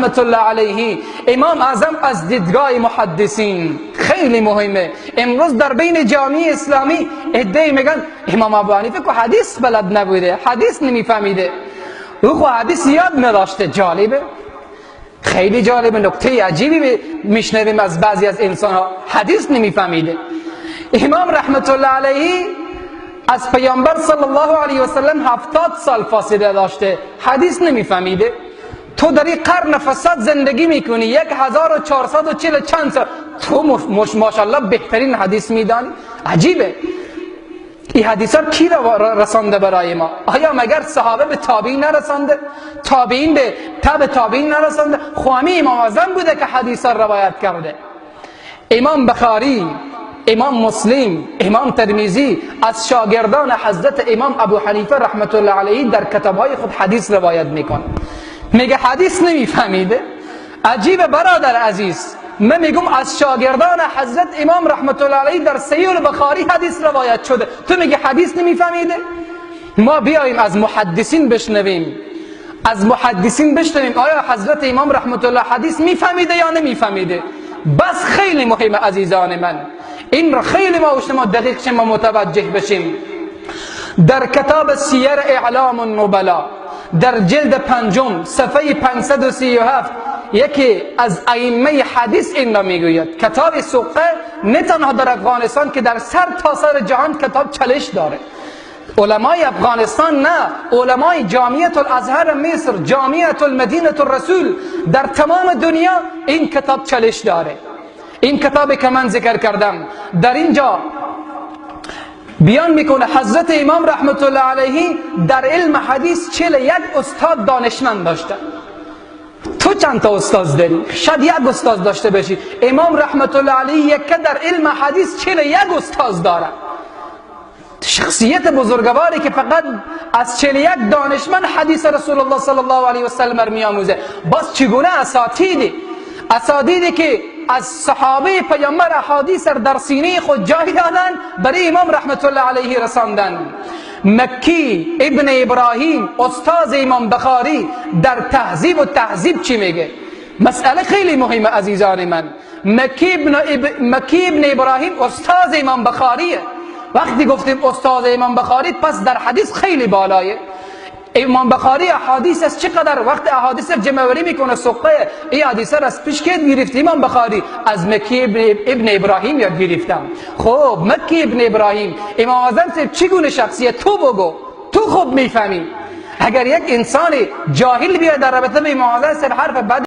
رحمت الله علیه، امام اعظم از دیدگاه محدثین خیلی مهمه. امروز در بین جامعه اسلامی عده‌ای میگن امام ابو حنیفه که حدیث بلد نبوده، حدیث نمیفهمیده، او خو حدیث یاد نداشته. جالبه، خیلی جالبه، نکته عجیبی میشنویم از بعضی از انسان ها، حدیث نمیفهمیده. امام رحمت الله علیه از پیامبر صلی الله علیه و سلم 70 سال فاصله داشته، حدیث نمیفهمیده. تو در این قرن فساد زندگی میکنی، 1440 چند سال، تو ماشاءالله بهترین حدیث میدانی. عجیبه. این حدیث ها کی رسانده برای ما؟ آیا مگر صحابه به تابعین نرسانده؟ تابعین به تابع تابعین نرسانده؟ خوامی امام اعظم بوده که حدیث ها روایت کرده. امام بخاری، امام مسلم، امام ترمذی از شاگردان حضرت امام ابو حنیفه رحمت الله علیه در کتابهای خود حدیث روایت میکنه. میگه حدیث نمیفهمیده. عجیب برادر عزیز، من میگم از شاگردان حضرت امام رحمت الله علیه در صحیح البخاری حدیث روایت شده، تو میگه حدیث نمیفهمیده؟ ما بیاییم از محدثین بشنویم، از محدثین بشنویم آیا حضرت امام رحمت الله حدیث میفهمیده یا نمیفهمیده. بس خیلی مهمه عزیزان من، این را خیلی ما و شما دقیق شما متوجه بشیم. در کتاب سیر اعلام النبلا در جلد 5 صفحه 537 یکی از ائمه حدیث این را میگوید. کتاب سقه نه تنها در افغانستان که در سر تا سر جهان کتاب چالش داره. علمای افغانستان نه، علمای جامعه الازهر مصر، جامعه المدینه الرسول، در تمام دنیا این کتاب چالش داره. این کتابی که من ذکر کردم در اینجا بیان میکنه حضرت امام رحمت الله علیه در علم حدیث 41 استاد دانشمند داشته. تو چند تا استاد داری؟ شاید یک استاد داشته باشی. امام رحمت الله علیه یک در علم حدیث 41 استاد داره. شخصیت بزرگواری که فقط از 41 دانشمند حدیث رسول الله صلی الله علیه و سلم میآموزه. باز چگونه اساتیدی، اساتیدی که از صحابه پیامبر احادیث در سینه خود جای دادن، برای امام رحمت الله علیه رساندن. مکی ابن ابراهیم استاد امام بخاری در تهذیب و تهذیب چی میگه؟ مسئله خیلی مهمه عزیزان من. مکی ابن ابراهیم استاد امام بخاریه. وقتی گفتیم استاد امام بخاری، پس در حدیث خیلی بالایه. امام بخاری احادیث از چقدر وقت احادیث جمع آوری میکنه، سقه این حدیث را از پیش که گرفت امام بخاری؟ از مکی ابن ابراهیم یاد گرفتم. خب مکی ابن ابراهیم امام اعظم چگونه شخصیت؟ تو بگو، تو خوب میفهمی. اگر یک انسان جاهل بیاد در رابطه به امام اعظم حرف بد